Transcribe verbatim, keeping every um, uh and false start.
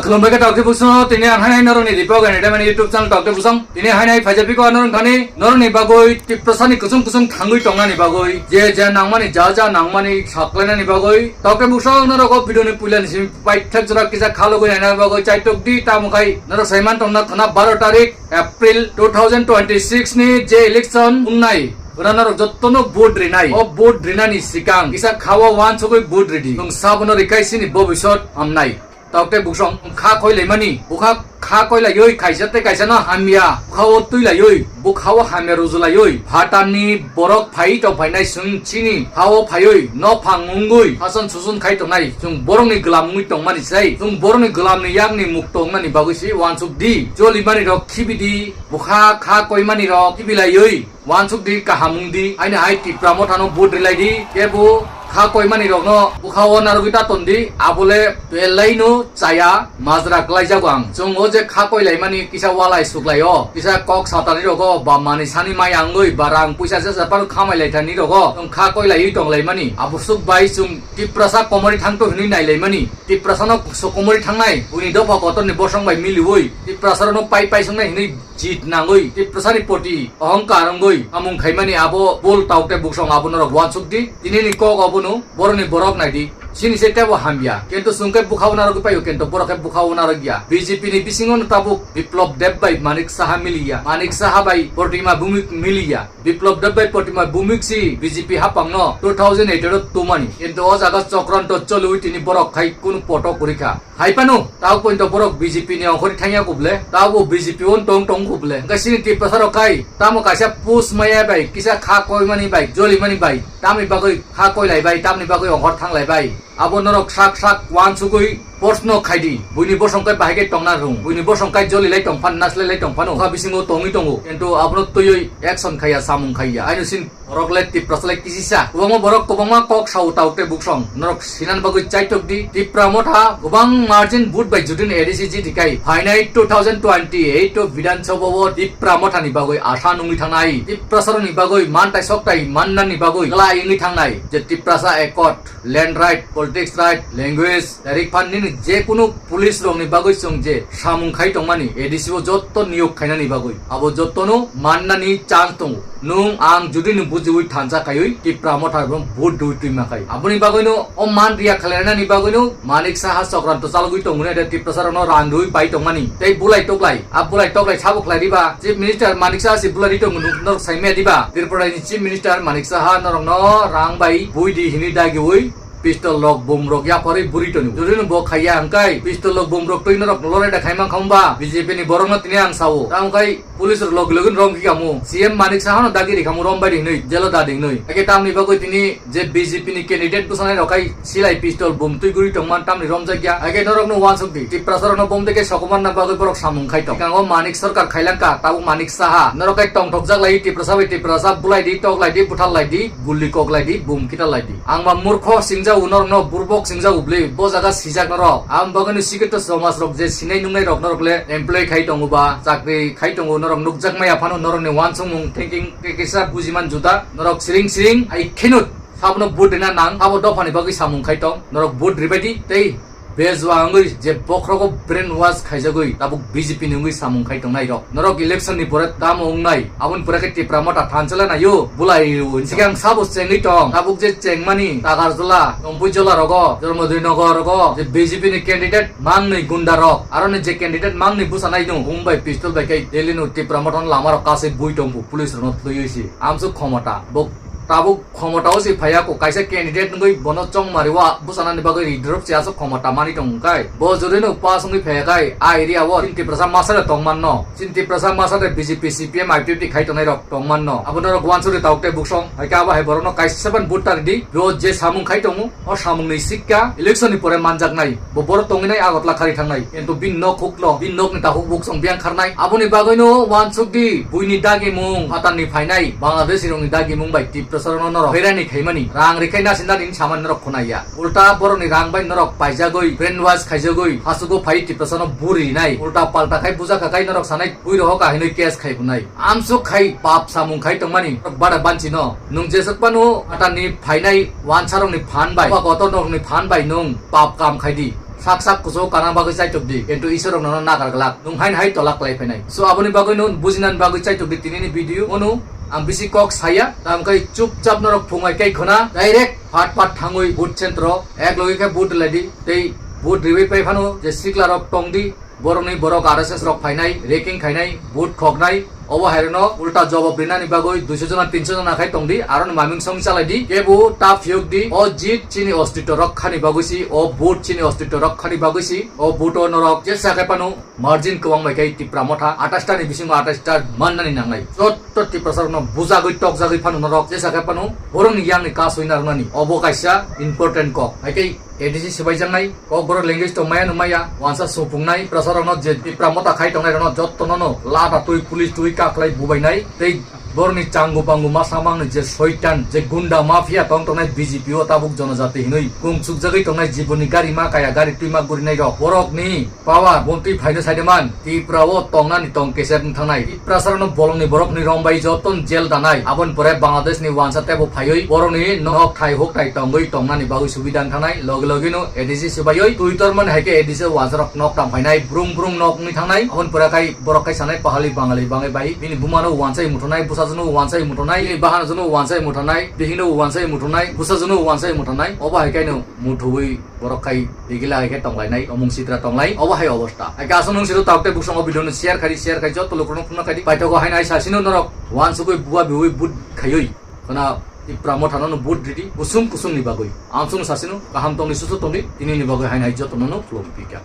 Khulumbai khe Tokte Buksong, tini ang hainai norokni Deepak Entertainment YouTube channel Tokte Buksong. Tini hainai phaijapiko norok thani norokni bagwi Tiprasani kusung kusung thangwi tongnani bagwi je je nangmani ja ja nangmani saklainani bagwi Tokte Buksong norok o video ni puilani simi paithak jora kisa khalogwi nainani bagwi chaitok di, tamo khai norok saiman tongna khwna baro tarik April two thousand twenty-six ni je election wngnai, ora norok jottono vote rinai. O vote rinani sikang kisa kha-o wansugwi vote ridi. Nwng sabono rikai sini bobisot hamnai. Tokte Buksong kha koilaimani, bukha kha koilaiwi kaisa tei kaisa no hamya bukha-o tuilaiwi, bukha-o hamya rujulaiwi, phatarni borok phai tong phainai chwng chini ha-o phaiwi nophang wngwi sason suson khai tongnai. Chwng borokni gwlam wngwi tongmani sai, chwng borokni gwlamni yakni mukto wngnani bagwi se wansuk di. Jolimani rok khibi di, bukha kha koimani rok khibilaiwi wansuk di, kaham wng di. Haino hai Tipra Mothano vote rilai di, kebo kha koimani rokno bukha-o narwgwi ta ton di, abole belai no chaya majra klaijago ang. Chwng o je kha koilaimani kisa walai suklaio, kisa kok satani rogo ba mani sani maya wngwi ba rang puisa jesa phano khamai laithani rogo chwng kha koilaiwi tonglaimani. Abusuk bai chwng Tiprasa komori thangto hinwi nailaimani. Tiprasano sokomori thangnai buini dopha kotorni bosong bai miliwi Tiprasarokno pai pai songnai hinwi jit nangwi Tiprasani poti ohongkar wngwi amung khaimani abo bul Tokte Buksong abo norok wansuk di. Tinini kok obono borokni borok nai di. Sini se tebo hamya. Kintu chwng khe bukha-o narwgwi paio, kintu borok khe bukha-o narwkya. B J P ni bisingo no tabuk Biplop Deb bai Manik Saha miliya. Manik Saha bai Protima Bhumik miliya. Biplop Deb bai Protima Bhumik si B J P hapang no two thousand eight o tumani. Kintu o jaga chokranto choliwi tini borok khai kunu poto kwrwi kha. Hai phano, tao pointo borok B J P ni ongkhorwi thangya kuble, tao bo B J P o tong tong kuble. Hwnkhe sini Tiprasa rok khai, tamo kaisa push maya bai, kisa kha koimani bai, jolimani bai, tamni bagwi kha koilai bai, tamni bagwi ongkhor thanglai bai. Abo norok sak sak wansugwi proshno khai di. Buini bosong kai bahai khe tongna rung. Buini bosong kai jolilai tong phan, naslai lai tong phano. Kha bisingo tongwi tongo. Kintu abono twiwi action khaiya, samung khaiya. Aino sin Borok le Tiprasa le kisisa. Kwbangma borok kwbangma kok sao Tokte Buksong. Norok sinan bagwi chaitok di. Tipra Motha kwbang margin vote bai judin A D C jiti kai. Phainai two thousand twenty-eight o Bidhan Sabha o Tipra Motha ni bagwi asa nungwi thangnai. Tiprasa rok ni bagwi mantai soktai manna ni bagwi kwlai wngwi thangnai. Je Tiprasa accord, land right, politics right, language, Direct phan nini je kunu police rok ni bagwi chwng je samung khai tongmani A D C o jotto niyok khainani bagwi abo jotto no mannani chance tongo. Nwng ang judi ni bujiwi thansa khaiwi Tipra Motha rok vote dui twi ma khai. Aboni bagwi no o man riya khlainani bagwi no Manik Saha chokranto chalogwi tongmani de Tiprasa rok no rang dui pai tongmani tei bulai toklai. A bulai toklai sabo khlai riba Chief Minister Manik Saha si bulai ri tongo norok sai maya diba? Tripura ni Chief Minister Manik Saha norok no rang bai bui di hinwi dagiwi pistol rok, bom rok yapharwi buri tongo. Jodi no bo khaiya hwnkhe pistol rok, bom rok twi norok lore da khaimang kha wngba B J P ni borok no tini ang sao. Tamo khai police rok logi logi no rom khe kamo. C M Manik Saha no dagi ri kamo rom bai di hinwi, jelo da di hinwi. Ake tamni bagwi tini je B J P ni candidate bwsanai rok khai silai pistol bom twi guri tongman tamni romjakya. Ake norok no wansuk di. Tiprasa rok no bom de khe sokomar na bagwi borok samung khai tong. Kango Manik Sarkar khailangkha, tabuk Manik Saha. Norok khai tongthokjak lai Tiprasa bai Tiprasa bulai di, tok lai di, buthar lai di. Guli kok lai di, bum kita lai di. Ang ba murkho singjago norok no, burbok singjago bwle, bo jaga sijak norok. Ang bagwi no sikito somaj rok je sinai nungnai rok norok le employee khai tongo ba, chakri khai tongo, norok nukjak maya phano norok ni wansukmung thinking kisa bujiman juda. Norok siring siring ai kheno sabono vote rina nang, abo dophani bagwi samung khai tong, norok vote ribai di tei Bejua wngwi je bokhrogo brain wash khaijagwi tabuk B J P ni wngwi samung khai tongnai rok. Norok election ni pore tamo wngnai? Aboni pore khe Tipra Motha thansa le naio, bulai rw. Sikang sabo chengwi tong. Tabuk je chengmani Tagarjala, Tompuijala rogo, Dharmadoi Nagar rogo je B J P ni candidate mangni gunda rok. Aro ni je candidate mangni bwsanai no, bum bai pistol bai khe Delhi no Tipra Motha no lama rok kasai bui tongbu, police rok no twiwi si. Amsuk khomota. Bo tabuk khomotao se phaiya ko, kaisa candidate wngwi bono chongmari wa bwsanani bagwi ridrop se aswk khomota mani tong kai. Bo jodi no pass wngwi phaiya kai, a area o chini Tiprasa masa de tong manno. Chini Tiprasa masa de B J P, C P M, I P F T khai tongnai rok tong manno. Abo norok wansuri tauk tei buksong. Hai khe abo hai borok no kaisa ban vote ta ridi. Bo je samung khai tongo, o samung ni sikka election ni pore manjaknai. Bo borok tongwi nai Agartala khari thangnai. Kintu bini nok huklo, bini nokni takhuk buksong biyang kharnai. Aboni bagwino wansuk di, buini dagimung, phatarni phainai, Bangladeshi rokni dagimung bai Tiprasa rokno norok phairani khaimani. Rang rikhai nasinani samani norok khwnaiya. Ulta borokni rang bai norok paijagwi, brainwash khaijagwi, hasugo phai Tiprasano buri rinai. Ulta palta khai bujakha khai norok sanai, bui rohok hinwi case khai bunai. Amsuk khai pap samung khai tongmani, norok bada banchino. Nwng jeswk phano phatarni phainai wansarokni phan bai, kotorrokni phan bai nwng pap kam khai di. Sak sak kuchuk kana bagwi chaitok di, kintu Isor rok nono nagar glak. Nwng hain hai tola klai phainai. So aboni bagwi no bujinani bagwi chaitok di tinini video. Ono ang bisi kok saya, tamkai chupchap norok phungai kai khona, direct phat phat thangwi vote center o ek logi khe vote lai di. Tei vote riwi pai phano je sikla rok tong di, borokni borok R S S rok phainai, raking khainai, vote khoknai, obo hairokno ulta jawab rinani bagwi duiso jona, tinso jona khai tongdi, aroni maming song chalai di, kebo ta phiyok di, o jit chini ostitto rokkhani bagwi si, o vote chini ostitto rokkhani bagwi si, o vote o norok jesa khai phano margin kwbang bai khai Tipra Motha atais ta ni bisingo atais ta mannani nangnai. Jotto Tiprasa rokno bujagwi tokjagwi phano norok jesa khai phano borokni yangni kasui narwnani, obo kaisa important kok. Hai khe A D C swbaijaknai, Kokborok language tong maya nung maya, wansa supungnai, Tiprasa rokno je Tipra Motha khai tongnai rokno jotto nono lata twi, police twi kaklai bubainai, tei borokni changu pangu masa mangni je soitan, je gunda mafia tong tongnai B J P o tabuk jonojati hinwi kung chukjagwi tongnai, jiboni gari ma kaya, gari twi ma gurinai rok, borokni power bontwi phaino saideman, Tipra o tongnani tong keser wng thangnai. Tiprasa rokno bolongni borokni rombai joton jail danai. Aboni pore Bangladesh ni wansa tebo phaiwi borokni nok thai huk thai tongwi tongnani bagwi subida wng thangnai. Logi logi no A D C swbaiwi twi tormani hai khe A D C wansa rok nok tang phainai. Brung brung nok wngwi thangnai. Aboni pore khai borok khai sanai pahali Bangali bangai bai. Bini buma no wansai muthunai, bwsajwk no wansai muthunai, bini bahan jwk no wansai muthunai, bihik no wansai muthunai, bwsajwk no wansai muthunai. Obo hai khe no muthubwi borok khai rigila hai khe tonglainai, omung sitra tonglai, obo hai obosta. Hai khe aswk nwng siro tabuk tei buksong o video no share khai di, share khai joto lukurokno phunukna khai di. Paithago haino hai sasino norok wansugwi buwa biwi but khaiwi khwna Tipra Motha no but ridi, kusung kusung ni bagwi. Amsung sasino kaham tongdi, susu tongdi, tini ni bagwi haino hai joto no no khulum pika.